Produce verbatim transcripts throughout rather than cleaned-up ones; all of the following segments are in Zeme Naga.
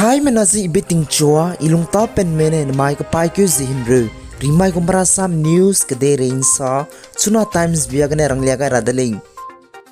Haimena zi ibe tingchua, i lungtapenme ne namai kapaîkeu zie himreu, rimai gu Marasam News kedeirei nsa, Chuna Times bia gene ranglia gai ra de lei.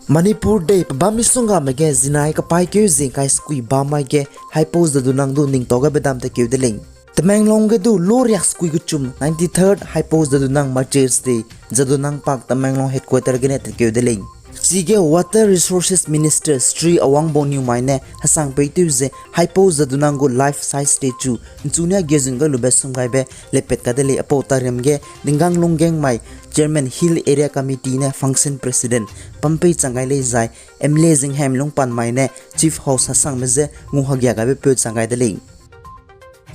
Manipur dei pebâm misonggame ge zinai kapaîkeu zie ngkai sekui bamai ge Haipau Jadonang du ningtau ge bedam tekeu de lei. Tamenglong ge du lu riak sekui kechum ninety-third Haipau Jadonang Martyrs Day, Jadonang Park Tamenglong headquarter gene tekeu de lei. Chige Water Resources Minister Shri Awangbou Newmai ne hesang peitew ze Haipau Jadonang gu life size statue nchune gezun gai lube sum gaibe lepat ka de lei. Aipau tariam ge Dinggang Lunggengmai, Chairman Hill Area Committee ne Function President Pampei Changgai lei zai M L A Zinghem Lungpanmai ne Chief Host hesangme je ngu hagia gaibe peu chang gai de lei.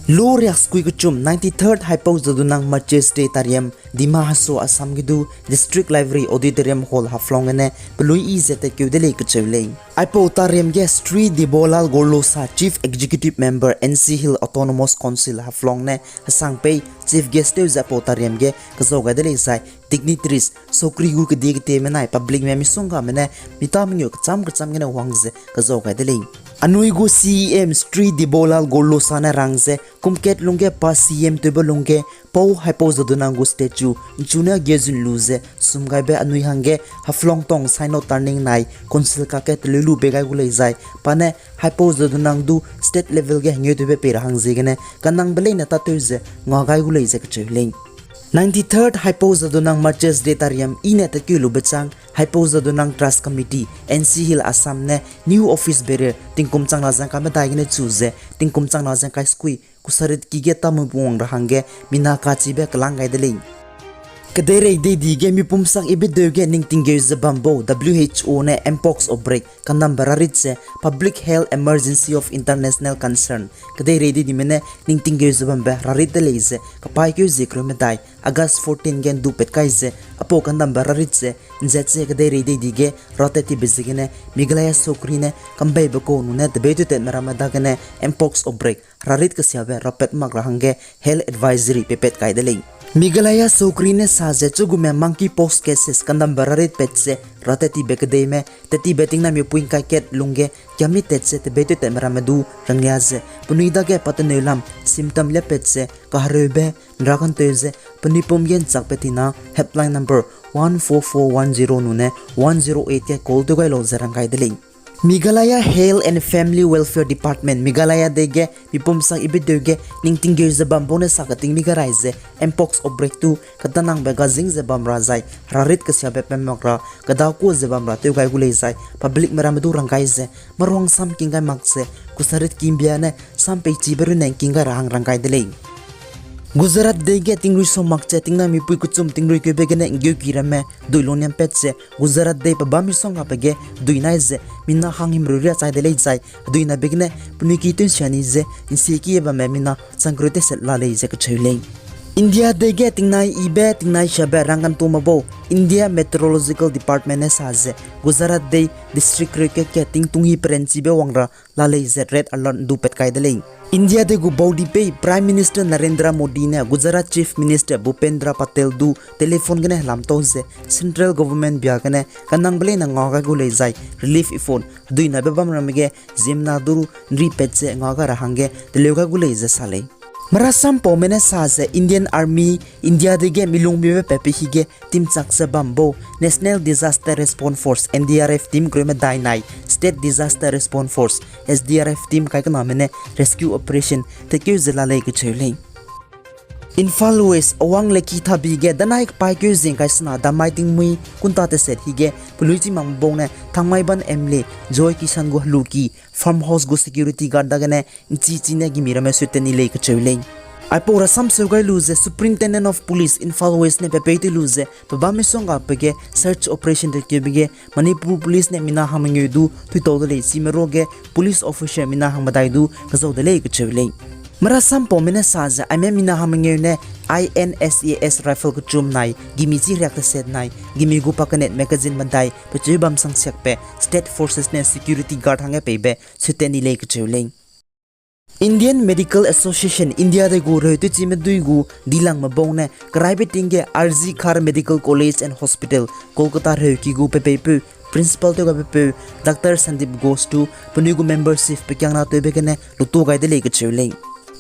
Lu riak sekui kechum ninety-third Haipau Jadonang Martyrs Day tariam Dima Hasao Assam ge du District Library Auditorium Hall Haflong gene pelui i ze tekeu de lei kecheu lei. Aipau tariam ge Shri Debolal Gorlosa Chief Executive Member N C Hill Autonomous Council Haflong ne hesang pei chief guest tew ze aipau tariam ge kezau gai de lei zai dignitaries, sokri gu kedie keteme nai publicme misonggame ne mita mengeu kecham kecham gene wang ze kezau gai de lei. Anui gu C E M Shri Debolal Gorlosa ne rang ze kumkat lungge pa C E M tewbe lungge Pau Haipau Jadonang gu statue nchune gezun lu ze sum gaibe anui hangge Haflong tong Synod turning nai council kake teleu lu pei gai gu lei zai pa ne Haipau Jadonang du state level ge hengeu tewbe pei ra hang ziegene kanangbe leine tatew ze nga gai gu lei ze kecheu lei. Ninety-third Haipau Jadonang Martyrs Day tariam i ne tekeu lube chang Haipau Jadonang Trust Committee, N C Hill Assam ne new office bearer tingkum chang na zengkai medai gene chu ze tingkum chang na zengkai sekui kusaritki ge tamui pungwang ra hangge mina kachibe kelang gai de lei. Kedeirei dei di ge mipum sak ibe deu ge ning tinggeu ze bam bau W H O ne mpox outbreak kanambe rarit ze Public Health Emergency of International Concern kedeirei dei dime ne ning tinggeu ze bambe rarit de lei ze kapaîkeu zie kereu medai August fourteen ge ndu pat kai ze aipau kanambe rarit ze nzat ze kedeirei dei di ge rate tibe ziegene Meghalaya sokri ne kambeibe kau nune tebei tewtatme ramme dagene mpox outbreak rarit kesiabe rapat mak ra hangge health advisory peipat kai de lei. Meghalaya sokri ne sa ze chugume monkeypox cases kanambe rarit pat ze rate tibe kedeime tetibe tingnamipui ngkai kat lungge kiamit tat ze tebei tewtatme ramme du ranglia ze penui dage pateneu lam symptom lepat ze kahereube nra kanteu ze penui pum ge nchakbe tina helpline number one four four one zero nune one zero eight ge call tew gai lau ze rang gai de lei. Meghalaya Health and Family Welfare Department, Meghalaya dei ge mipum sak ibe deu ge ning tinggeu ze bam bau ne sa keting mi ga rai ze mpox outbreak tu katanangbe gazing ze bam ra zai rarit kesiabe pe mak ra kedakua ze bam ra tew gai gu lei zai publicme ramme du rang gai ze maruang sam king gai mak ze kusaritki mbia ne sam peichibe runne ngking gai ra hang rang gai de lei. Gujarat dei ge tingrui sau mak ze tingnamipui kechum tingrui keube gene nggeuki ramme dui lungniam pat ze Gujarat dei pebâm misonggabe ge dui nai ze mina hang himreu ria chai de lei zai hedui naibe gene penui ki tew nsia ni ze nsieki bamme mina changkereu teset la lei ze kecheu lei. India dei ge tingnai ibe tingnai siabe rangkantume bau India Meteorological Department ne sa ze Gujarat dei district kereu kat ge tingtung hi peranchibe wang ra la lei ze red alert ndu pat kai de lei. India dei gu baudipei Prime Minister Narendra Modi ne Gujarat Chief Minister Bhupendra Patel du telephone gene helamtau ze central government bia gene kanangbe leine nga gai gu lei zai relief effort hedui naibe bam ramme ge ziemmena du nri pat ze nga gai ra hangge teleu gai gu lei ze sa lei. Marasam paume ne sa ze Indian Army, India dei ge milung mibe pepe hige team chak ze bam bau National Disaster Response Force, N D R F team kereu medai nai State Disaster Response Force, S D R F team kai kename ne rescue operation tekeu ze la lei kecheu lei. Imphal West, Awang Lekithabi ge danai kepaîkeu zing kai sena damai tingmui kunta teset hige pelui chimang bau ne Thangmaiban M L A Joy Kishan gu heluki farmhouse gu security guard dagene nchi chi ne gimi ramme sut te ni lei kecheu lei. Aipau rasam seu gai lu ze Superintendent of Police Imphal West ne pepei te lu ze pebâm misonggabe ge search operation tekeube ge Manipur Police ne mina hangmengeu du thuitau de lei, chime ruage police officer mina hangmedai du kezau de lei kecheu lei. Marasam paume ne sa ze aime mina hangmengeu ne I N S A S rifle kechum nai, gimi chi riak teset nai, gimi gu pakenet magazine medai pecheu bam sangsiakbe State Forces ne security guard hangge peibe sut te ni lei kecheu lei. Indian Medical Association, India dei gu reutew chime dui gu dilangme bau ne keraibe ting ge R G Kar Medical College and Hospital, Kolkata reuki gu pepeipeu principal tew gabe peu Doctor Sandeep Ghosh du penui gu membership pekiangna tewbe gene lutu gai de lei kacheu lei.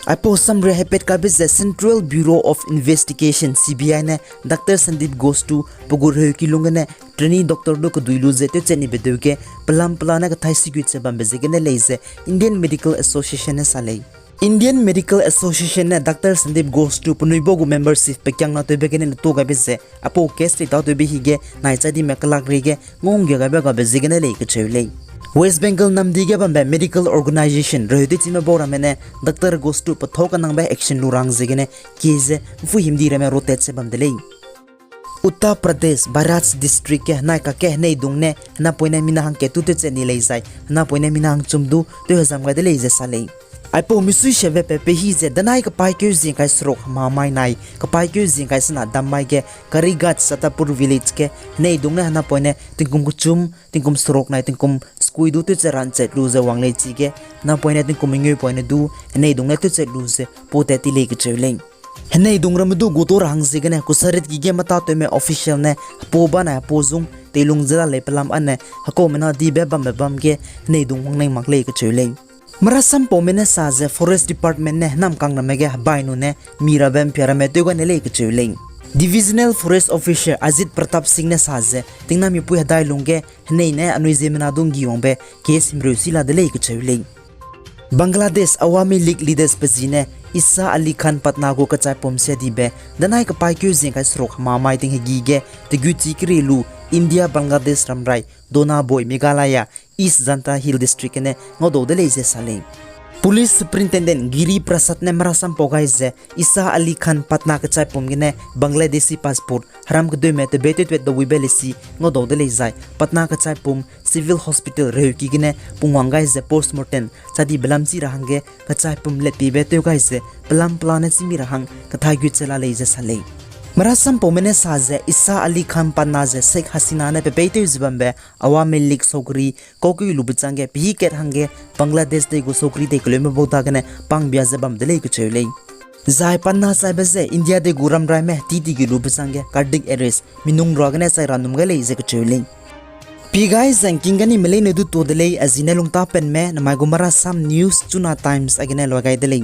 Aipau samria hepat kaibe ze Central Bureau of Investigation, C B I ne Doctor Sandeep Ghosh du pe gu reheu kilung gene trainee doctor du kedui lu ze tewchat nibe deu ge pelam pela ne kathai sigut ze bambe ziegene lei ze Indian Medical Association ne sa lei. Indian Medical Association ne Doctor Sandeep Ghosh du penui bau gu membership pekiangna tewbe gene lutu gaibe ze aipau case ri tâtewbe hige nai chai dime kelak rie ge ngungge gaibe gabe ziegene lei kacheu lei. West Bengal namdi ge bambe medical organisation reheu tewchime bau ramme ne Doctor Ghosh du pethau kanangbe action lu ra hang ziegene kie ze mpuihim di ramme rotet ze bam de lei. Uttar Pradesh, Bareilly district ge henai kakge heneidung ne henapoine mina hangkat du tewchat ni lei zai henapoine mina hangchum du tewhezam gai de lei ze sa lei. Aipau misuisiabe pe pehî ze danai kapaîkeu zingkai seruk hema mai nai kapaîkeu zingkai sena dam mai ge Karighat Satapur village ge heneidung ne henapoine tingkum kechum, tingkum seruk nai tingkum sekui du tewchat ra nchat lu ze wang lei chige henapoine tingkum mengeupoine du heneidung ne tewchat lu ze pau tat ti lei kacheu lei. Heneidung ramme du gu tau ra hang ziegene kusaritki ge matâtewme official ne hepau ba nai hepau zung teilung ze la lei pelam ane hekaumena dibe bambe bam ge heneidung wangnei mak lei kacheu lei. Marasampaume ne sa ze Forest Department ne henamkang ramme ge hebai nune mi rabe mpia ramme tew gai ne lei kacheu lei. Divisional Forest Officer Ajit Pratap Singh ne sa ze tingnamipui hedai lungge henei ne anui ziemmena du nggi wangbe case himreu si la de lei kacheu lei. Bangladesh Awami League leaders pe zi ne Isa Ali Khan Patna gu kachaipum sia dibe danai kapaîkeu zingkai seruk hema mai ting hegî ge teguchi kerie lu India Bangladesh ramrai Donaboi Meghalaya East Jaiñtia Hills District gene ngaudau de lei ze sa lei. Police Superintendent Giri Prasad ne marasampau gai ze Isa Ali Khan Patna kachaipum gene Bangladeshi passport heram kedeume tebei tewtwet dawibe lesi ngaudau de lei zai Patna kachaipum Civil Hospital reheuki gene pungwang gai ze postmortem chadi belam chi ra hangge kachaipum letpiebe tew gai ze pelam pela ne chîmi ra hang kathai gut ze la lei ze sa lei. Marasampaume ne sa ze Isa Ali Khan Patna ze Sheikh Hasina ne pepeitew ze bambe Awami League sokri kaukeu lube chângge pehî kat hangge Bangladesh dei gu sokri dei keleume bau dagene pangbia ze bam de lei kacheu lei. Zai Patna chaibe ze India dei gu ramraime titi ge lube chângge cardiac arrest minung ruagene chai ra num gai lei ze kacheu lei. Pi gai ze ngking gani me leine du tuâ de lei, a zine lungtâ penme namai gu Marasam News Chuna Times agene lua gai de lei.